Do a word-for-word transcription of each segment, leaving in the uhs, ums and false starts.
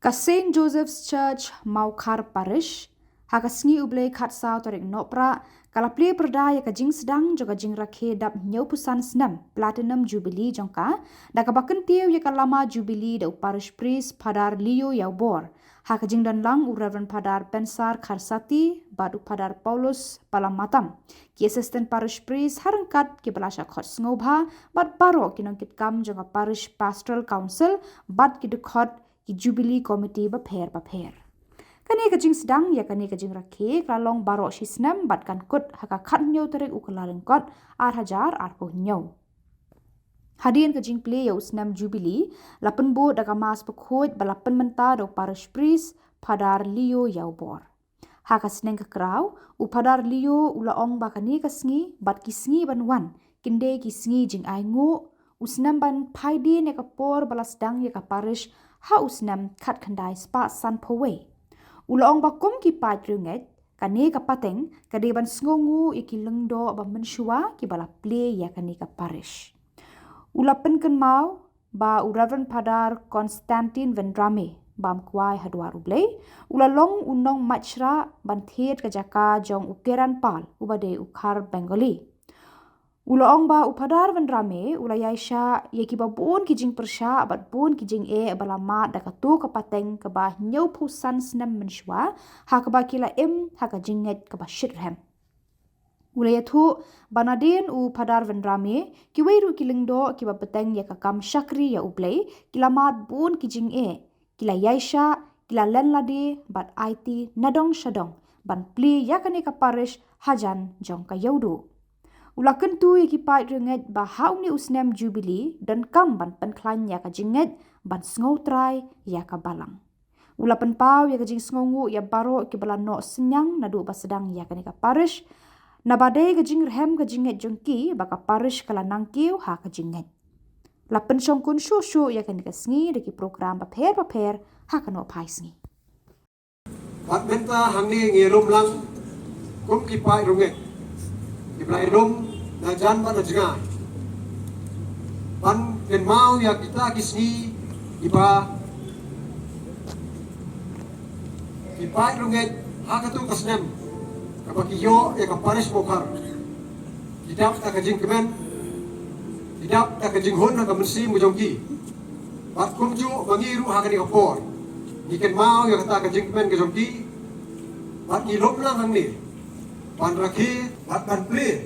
Ka Saint Joseph's Church, Mawkhar Parish, ha ka sngi U Blei khatsaw tarik Nohprah, ka la plie pyrda ïa ka jingsdang jong ka jingrakhe dap hynñiewphew san snem Platinum Jubilee jong ka, da kaba kyntiew ïa ka lama Jubilee da u Parish Priest Phadar Leo Ïawbor, ha ka jingdon lang u Reverend Phadar Pensar Kharsati bad u Phadar Paulus Palamatam, ki Assistant Parish Priest, ha ryngkat kiba la shah khot sngewbha bad baroh ki nongkitkam jong ka Parish Pastoral Council bad ki dkhot ki Jubilee Committee bapher bapher. Kane ka jingsdang ïa kane ka jingrakhe ka la long baroh shi snem bad kan kut ha ka khathynñiew tarik u Kyllalyngkot ar hajar arphew hynñiew. Hadien ka jingplie ïa u snem Jubilee, la pynbud da ka Mass bakhuid ba la pynmynta da u Parish Priest Phadar Leo Ïawbor. Ha ka sneng ka kraw, u Phadar Leo u la ong ba kane ka sngi bad ki sngi ban wan kin dei ki sngi jingainguh, u snem ban phai dien ïa ka por ba la sdang ïa ka parish ha u snem khatkhyndai spah sanphew wei. U la ong ba kum ki paid riewngeit, kane ka pateng ka dei ban sngewnguh ïa ki lyngdoh ba mynshuwa kiba la plie ïa kane ka parish. U la pynkynmaw ba u Reverend Phadar Constantine Vendrame, bam kwai ha dwar U Blei, u la long u nongmait shrah ban thied ka jaka jong u Kiran Pal, uba dei u Khar Bengali. U la ong ba u Phadar Vendrame u la ïaishah ïa kiba bun ki jingpyrshah bad bun ki jingeh ba la mad da kato ka pateng kaba hynñiewphew san snem mynshuwa, ha kaba ki la im ha ka jingngeit kaba shitrhem. U la ïathuh ba nadien u Phadar Vendrame, kiwei ruh ki lyngdoh kiba bteng ïa ka kam shakri ïa U Blei ki la mad bun ki jingeh, ki la ïaishah, ki la len lade bad aiti nadong shadong ban plie ïa kane ka parish hajan jong ka Ïewduh. U la kyntu ïa ki paid riewngeit ba ha une u snem Jubilee donkam ban pynkhlaiñ ïa ka jingngeit ban sngewtrai ïa ka balang. U la pynpaw ïa ka jingsngewnguh ïa baroh kiba la noh synñiang naduh ba sdang ïa kane ka parish, naba dei ka jingrhem ka jingngeit jong ki ba ka parish ka la nangkiew ha ka jingngeit. La pynshongkun shuh shuh ïa kane ka sngi da ki program bapher bapher ha ka nohphai sngi. Bad mynta hangne ngi lum lang kum ki paid riewngeit, kiba la ïalum na jan bad na jngai, ban kynmaw ïa kita ki sngi kiba ki paid riewngeit ha kato ka snem kaba ki ïoh ïa ka parish Mawkhar, ki dap da ka jingkmen, ki dap da ka jinghun ha ka mynsiem ka jong ki. Bad kumjuh ma ngi ruh ha kane ka por ngi kynmaw ïa kata ka jingkmen ka jong ki. Bad ngi lum lang hangne ban rakhe bad ban plie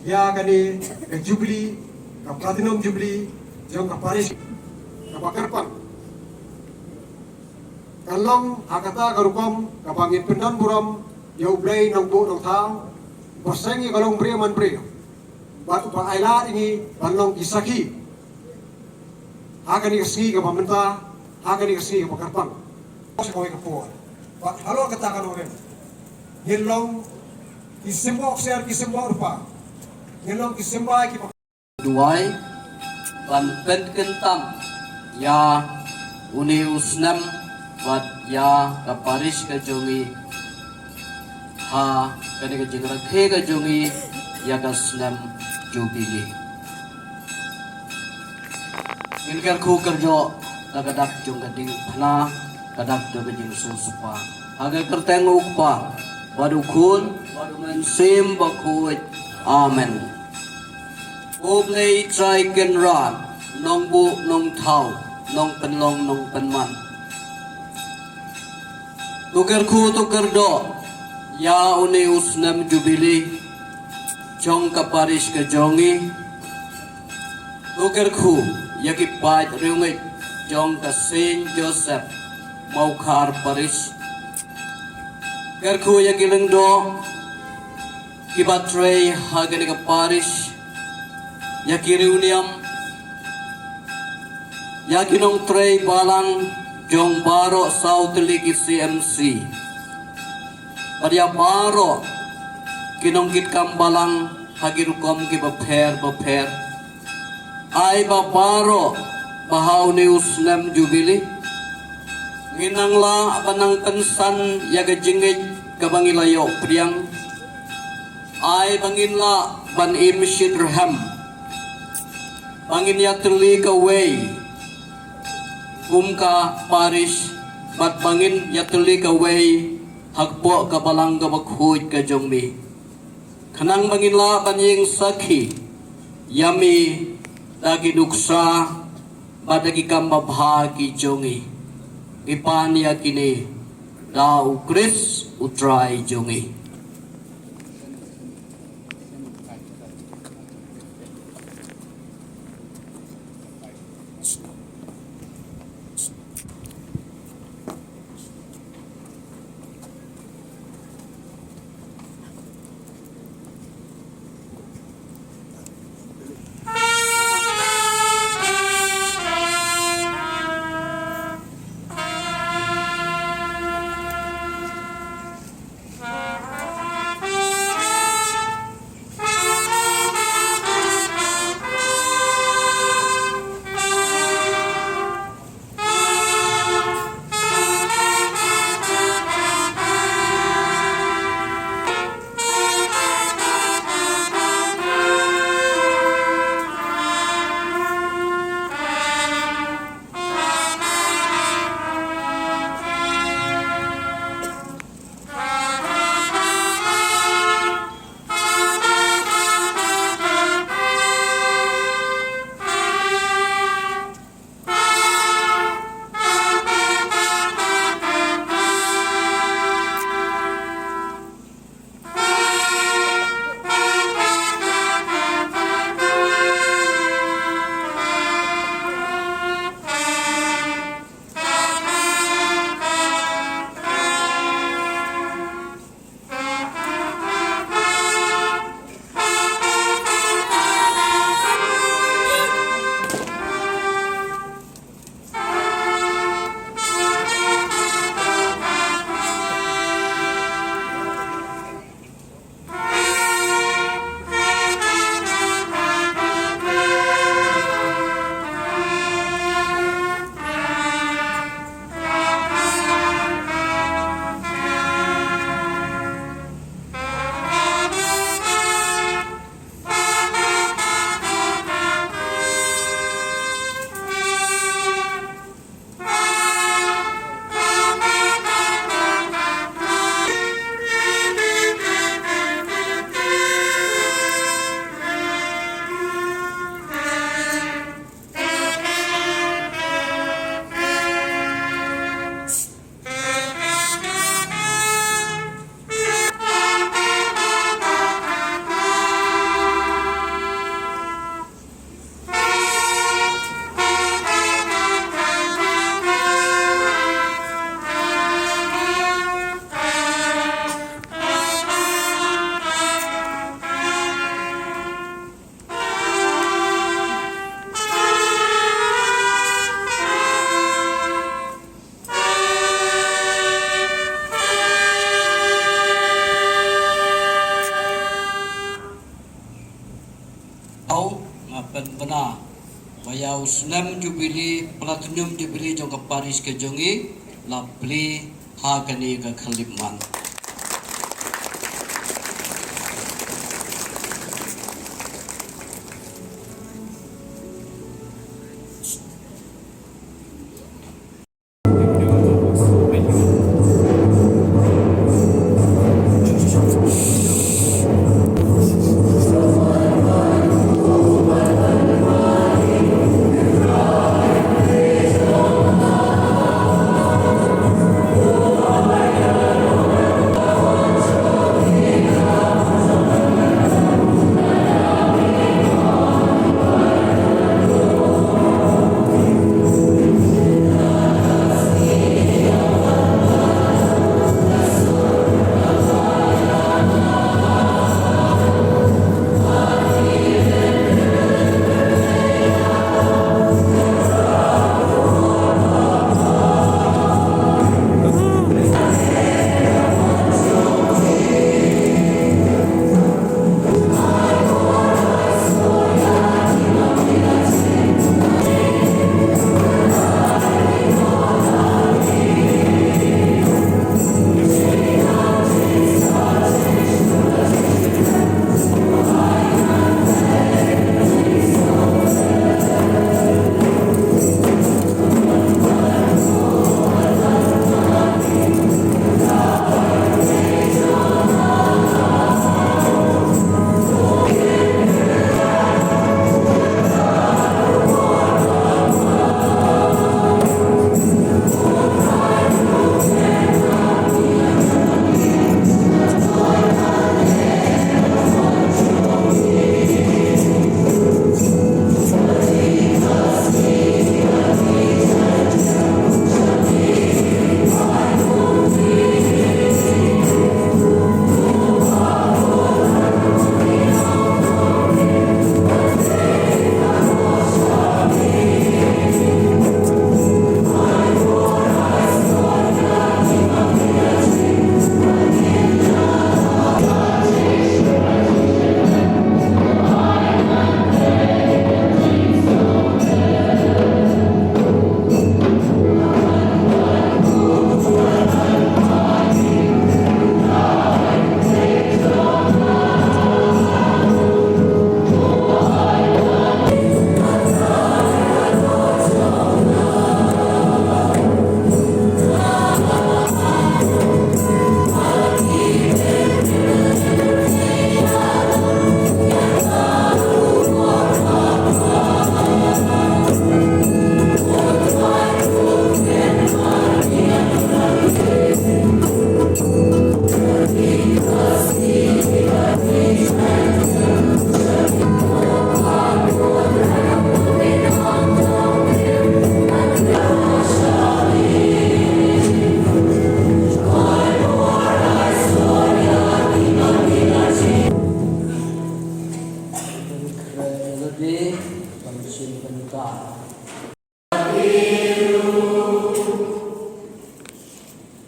ïa kane ka Jubilee, ka Platinum Jubilee jong ka parish kaba kyrpang. Kan long ha kata ka rukom kaba ngin pyndonburom ïa U Blei Nongbuh Nongthaw, uba seng ïa ka longbriew manbriew bad uba ailad ïa ngi ban long ki sakhi ha kane ka sngi kaba mynta, ha kane ka sngi kaba kyrpang. Sa kawei ka por, bad halor kata ka nongrim ngin long ki symboh ksiar, ki symboh rupa, ngin long ki symbai kiba duwai ban pynkyntang ïa une u snem bad ïa ka parish ka jong ngi ha kane ka jingrakhe ka jong ngi ïa ka snem Jubilee. Ngin kyrkhu kyrjoh da ka dak jong ka diengphna, ka dak jong ka jingsiewspah. Ha ka kyrteng U Kpa bad U Khun bad U Mynsiem Bakhuid. Amen. U Blei Trai Kynrad, Nongbuh Nongthaw, Nongpynlong Nongpynman, to kyrkhu to kyrdoh ïa une u snem Jubilee jong ka parish ka jong ngi. To kyrkhu ïa ki paid riewngeit jong ka Saint Joseph Mawkhar Parish. Kyrkhu ïa ki lyngdoh kiba trei ha kane ka parish, ïa ki riewniam, ïa ki nongtrei balang jong baroh saw tylli ki C M C, bad ïa baroh ki nongkitkam balang ha ki rukom kiba pher bapher. Ai ba baroh ba ha une u snem Jubilee ngin nang lah ban nang pynsan ïa ka jingngeit kaba ngi la ïoh pdiang. Ai ba ngin lah ban im shitrhem, ba ngin ïatylli kawei kum ka parish bad ba ngin ïatylli kawei hapoh ka balang kaba khuid ka jong me, khnang ba ngin lah ban ïeng sakhi ïa me da ki nuksa bad da ki kam babha ki jong ngi. Ngi pan ïa kine da U Khrist U Trai jong ngi. Au, nga pynbna ba ïa u snem jubili, platinum jubili jong ka parish ka jong ngi, la plie ha kane ka khyllipmat.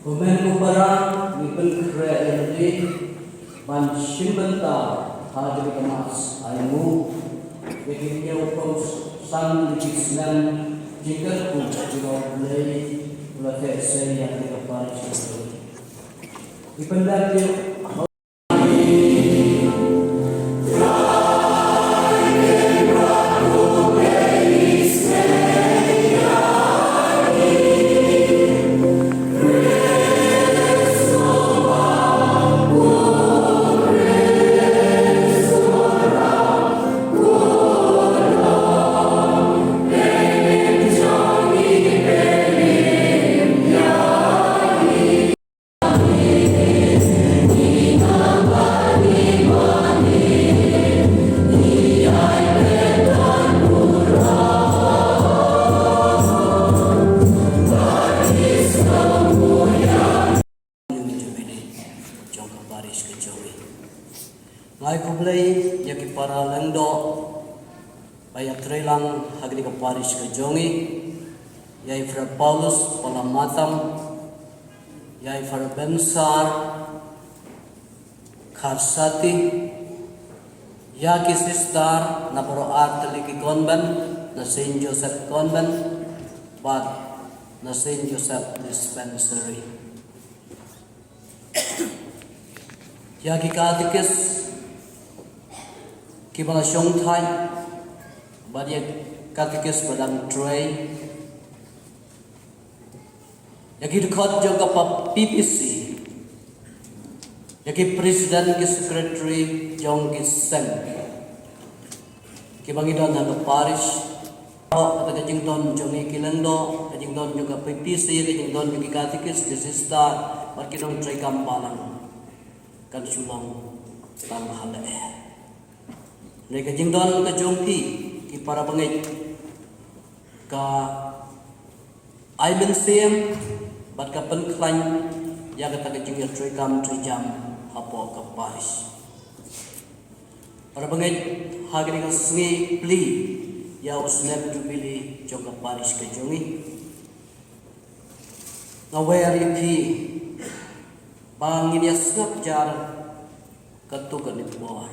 Kumne kumba ngi pynkhreh ïa lade ban shim bynta ha kane ka Mass, ai nguh ïa ki hynñiewphew san tylli ki snem jingkyrkhu kiba U Blei u la theh sei ïa kane ka parish. Ngi pyndep ïa Jubilee jong ka parish ka jong ngi. Nga ai khublei ïa ki para lyngdoh ba ïatrei lang ha kane ka parish ka jong ngi, ïa i Father Paulus Pala Matam, ïa i Father Bensar Kharsati, ïa ki sister na baroh ar tylli ki convent, na Saint Joseph Convent bad na Saint Joseph Dispensary. Ïa ki katikis kiba la shongthait bad ïa katikis ba dang trei, ïa ki dkhot jong ka P P C, ïa ki president, ki secretary jong ki seng kiba ngi don ha ka parish. Kata ka jingdon jong ngi ki lyngdoh, ka jingdon jong ka P P C, ka jingdon jong ki katikis, ki sister bad ki nongtrei kam balang kan shu long tang ha leh. Hynrei ka jingdon ka jong phi ki para bangeit ka ai mynsiem bad ka pynkhlaiñ ïa kata ka jingïatrei kam trei jam hapoh ka parish. Para bangeit, ha kane ka sngi plie ïa u snem Jubilee jong ka parish ka jong ngi, nga wer ïa phi ba ngin ïa sngap jar katto katne por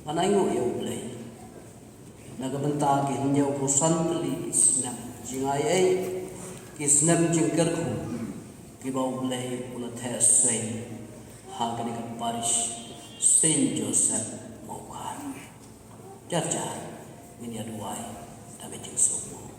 ban ai nguh ïa U Blei na ka bynta ki hynñiewphew san tylli ki snem jingaiei, ki snem jingkyrkhu kiba U Blei u la theh sei ha kane ka parish Saint Joseph Mawkhar. Jar jar ngin ïa duwai da ka jingsuk.